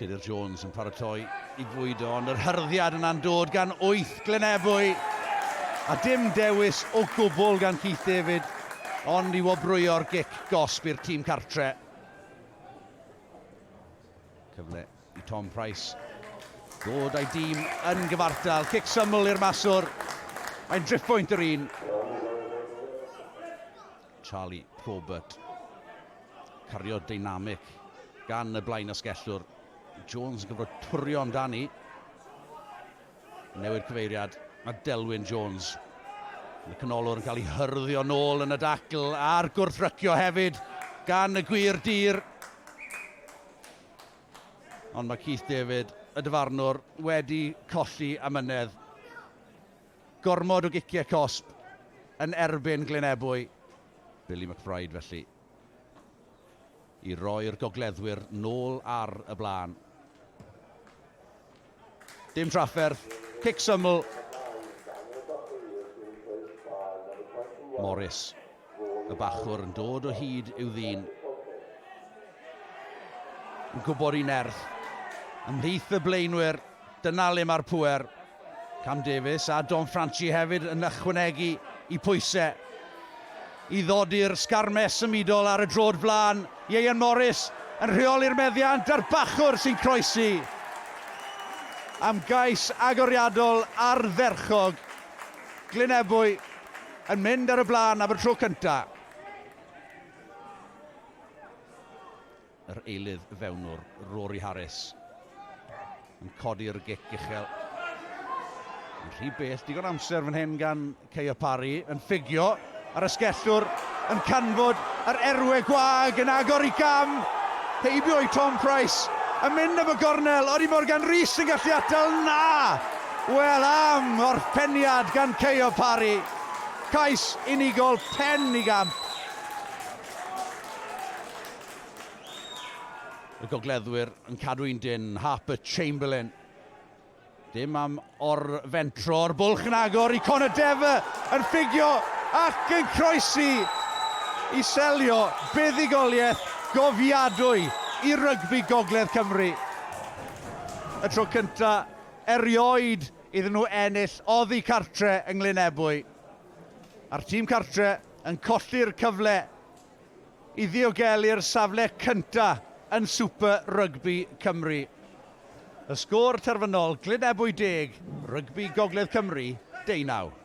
Tudur Jones yn paratoi i fwydo, ond yr hyrddiad yna'n dod gan wyth Glynebwy. A dim dewis o gwbl gan Keith David, ond i wobrwyo'r gic gosb i'r tîm cartre. Cyfle i Tom Price ddod â'i dîm yn gyfartal. Cic syml i'r maswr. Mae'n driphwynt yr un. Charlie Probert. Cario deinamig gan y blaen asgellwr. Jones yn gyfro twrio amdani. Newid cyfeiriad. Mae Delwyn Jones. Y canolwr yn cael ei hyrddio nôl yn y dacl a'r gwrthrycio hefyd gan y gwir dir. Ond mae Keith David, y dyfarnwr, wedi colli amynedd. Gormod o giciau cosb yn erbyn Glynebwy. Billy McBride felly i roi'r gogleddwyr nôl ar y blaen. Dim trafferth, cic syml. Morris, y bachwr yn dod o hyd i'w ddyn. Yn gwybod i nerth. Ymhlith y blaenwyr, Dyna le mae'r pŵer. Cam Davies a Dom Franchi hefyd yn ychwanegu i pwysau i ddodi'r sgarmes symudol ar y drod flaen. Ieuan Morris yn rheoli'r meddiant a'r bachwr sy'n croesi am gais agoriadol ardderchog. Glynebwy yn mynd ar y blaen am y tro cyntaf. Yr eilydd fewnwr, Rory Harris, yn codi'r gic uchel. Yn rhy bell, digon amser fan hyn gan Caio Parry, yn ffugio ar ysgellwr, yn canfod yr erwe gwag yn agor i gam. Heibio i Tom Price, yn mynd am y gornel, odi Morgan Rees yn gallu atal? Na! Wel am orffeniad gan Caio Parry. Cais unigol pen i gamp. Y gogleddwyr yn cadw un dyn, Harper Chamberlain. Dim am orfentro'r bwlch yn agor i Conor Dever yn ffugio ac yn croesi i selio buddugoliaeth gofiadwy i rygbi Gogledd Cymru. Y tro cynta erioed iddyn nhw ennill oddi cartre yng Nglynebwy. A'r tîm cartre yn colli'r cyfle i ddiogelu'r safle cyntaf yn Super Rygbi Cymru. Y sgôr terfynol, Glyn Ebwy 10, Rygbi Gogledd Cymru 19.